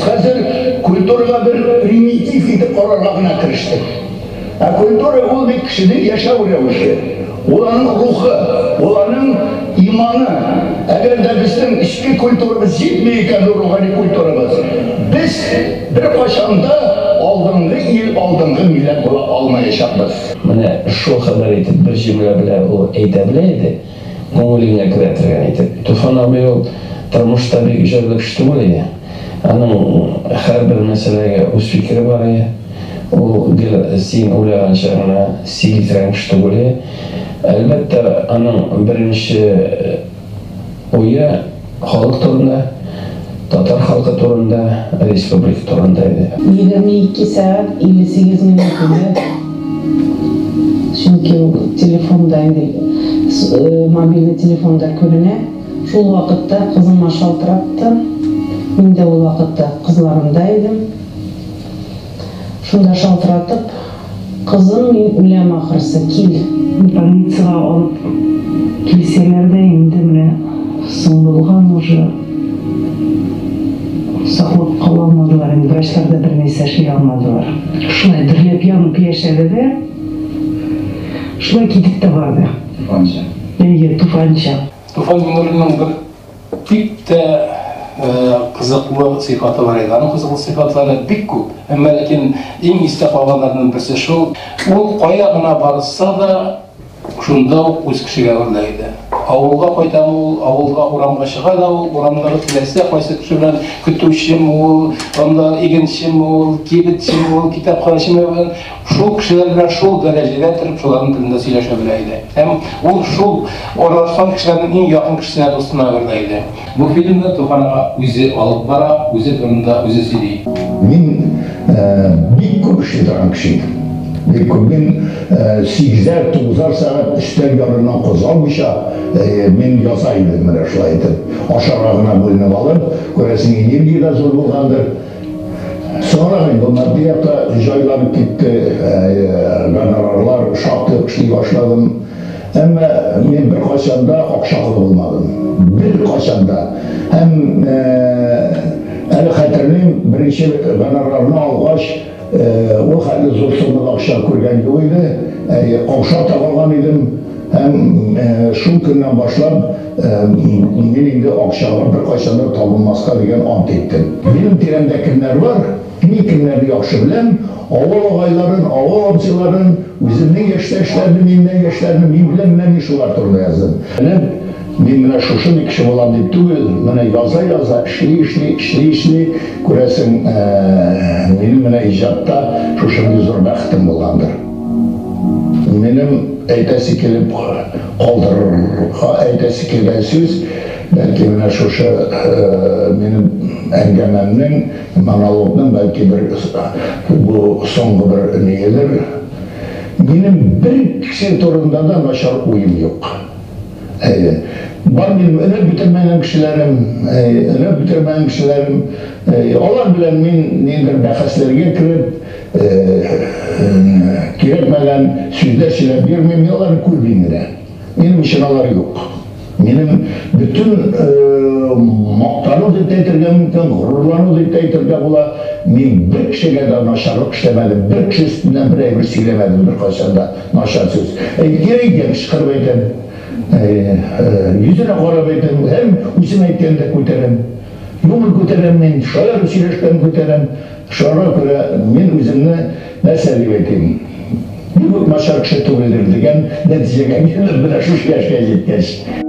Без хәзер культурага бер примитив итеп карарга гына керештек. Ә культура ул бит кешенең яшәү рәвеше, ул аның рухы, ул аның иманы. Әгәр дә безнең эчке культурабыз җитми икән, рухани культурабыз, без беркайчан да алдынгы ил, алдынгы милләт була алмаячакбыз. Менә шул хәбәр итеп бер җөмлә белән ул әйтә белә иде, күңелеңә керә торган итеп. Туфан абый ул тормышта бик җайлы кеше түгел иде. Аның һәрбер мәсьәләгә үз фикере бар иде. Ул гел син уйлаганча гына сөйли торган кеше түгел иде. Әлбәттә, аның беренче уе халык турында, татар халкы турында, республика турында иде. 22 сәгать 58 минут иде. Чөнки ул телефонда инде, мобильный телефонда күренә. Шул вакытта кызыма шалтыратты. Мин дә ул вакытта кызларымда идем. Шунда шалтыратып, Кызым, мин үләм ахрысы, кил. Больницага алып килсәләр дә, инде менә соң булган уже, саклап кала алмадылар инде, врачлар да бернәрсә эшли алмадылар. Шулай дөрләп янып яшәде дә, шулай китеп тә барды. Туфанча. Әйе, Туфанча. Туфан Миңнуллинның бер бик тә кызыклы сыйфаты бар иде. Аның кызыклы сыйфатлары бик күп. Әмма ләкин иң истә калганнарының берсе шул, ул кая гына барса да, шунда ук үз кешегә әверелә иде. Авылга кайтамы ул, авылга урамга чыга да ул, урамдагы теләсә кайсы кеше белән көтүчеме ул, анда игенчеме ул, кибетчеме ул, китапханәчеме ул, шул кешеләр белән шул дәрәҗәдә торып, шуларның телендә сөйләшә белә иде. Һәм ул шул аралашкан кешеләрнең иң якын кешесенә, дустына әверелә иде. Бу фильмны Туфан ага үзе алып бара, үзе турында үзе сөйли. Мин бик күп эшли торган кеше идем. Бик күп. Мин сигезәр, тугызар сәгать өстәл яныннан кузгалмыйча, мин яза идем менә шулай итеп. Ашарга гына бүленеп алып, күрәсең, энергия дә зур булгандыр. Соңрак инде матди якта җайланып китте, гонорарлар шактый ук эшли башладым. Әмма мин беркайчан да акча колы булмадым. Беркайчан да. Һәм әле хәтерлим, беренче гонорарны алгач, ул хәтле зур суммада акча күргән юк иде. Каушап та калган идем. Һәм шул көннән башлап мин инде акчага беркайчан да табынмаска дигән ант иттем. Минем тирәмдә кемнәр бар, мин кемнәрне яхшы беләм, авыл агайларын, авыл абзыйларын, үземнең яшьтәшләрне, миннән яшьләрне мин беләм, менә мин шулар турында яздым. Менә мин менә шушындый кеше булам дип түгел, менә яза-яза, эшли-эшли, эшли-эшли, күрәсең, минем менә иҗатта шушындый зур бәхетем булгандыр. Минем әйтәсе килеп калдырырга әйтәсе килгән сүз, бәлки менә шушы минем әңгәмәмнең, монологның бәлки бер бу соңгы бер ниедер. Минем бер кеше турында да начар уем юк. Әйе. Бар минем өнәп бетермәгән кешеләрем, әйе, өнәп бетермәгән кешеләрем. Әйе, алар белән мин ниндидер бәхәсләргә кереп, кирәкмәгән сүзләр сөйләп йөрмим, мин аларны күрмим генә. Минем өчен алар юк. Минем бөтен мактану дип тә әйтергә мөмкин, горурлану дип тә әйтергә була. Мин бер кешегә дә начарлык эшләмәдем, бер кеше өстеннән бер әйбер сөйләмәдем беркайчан да начар сүз. Кирәк икән, кычкырып әйтәм, йөзенә карап әйтәм, һәм үзем әйткәндә күтәрәм. Юмор күтәрәм мин, шаярып сөйләшкән күтәрәм. Шуңа күрә мин үземне нәрсә дип әйтим, бик үк начар кеше түгелдер дигән нәтиҗәгә килдем менә шушы яшькә җиткәч.